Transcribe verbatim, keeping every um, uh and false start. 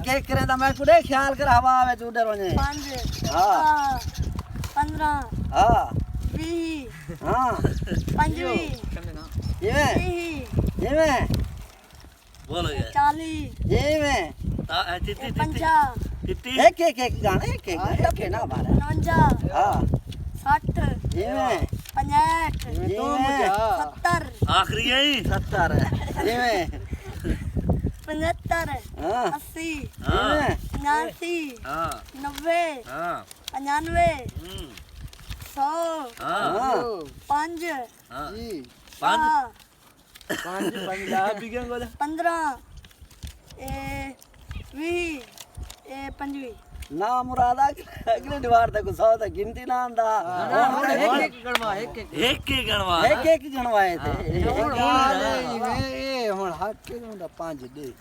کیک کریں تاں میکوں ݙے، خیال کر ہوا وچ اݙر ونڄے۔ پنج، ہاں۔ ݙاہ، پندرہ، ہاں۔ ویہہ، ہاں۔ پنجویہہ، جیویں تریہہ، جیویں بولو یار۔ چالیہہ، جیویں تا- اے تتی تتی۔ پنجاہ، تتی۔ ایک ایک ایک گانے ایک ایک گانے، ٹپے نہ مارے۔ اݨونجاہ، ہاں۔ سٹھ، جیویں پنجاہٹھ، جیویں ستر، آخری ہے۔ ستر۔ جیویں پچھتر، ہاں۔ اسی، ہاں۔ جیویں اناسی، ہاں۔ نوے، ہاں۔ پنجانوے، ہوں۔ سو، ہاں۔ ہاں۔ پنج، ہاں۔ جی۔ پنج۔ ݙاہ، پنج پنج ݙاہ بھی کیوں گولا؟ پندرہ، اے ویہہ، اے پنجویہہ۔ نا مراد، اگلے دیوار تے کو سو تے گنتی نہ آندا۔ ہاں، ہاں، ہک ہک گݨوا، ہک ہک۔ ہک ہی گݨوا۔ ایک ایک گݨوائے تے۔ ہاں۔ ہاں، اے ہݨ حق کے دا پنج ݙے۔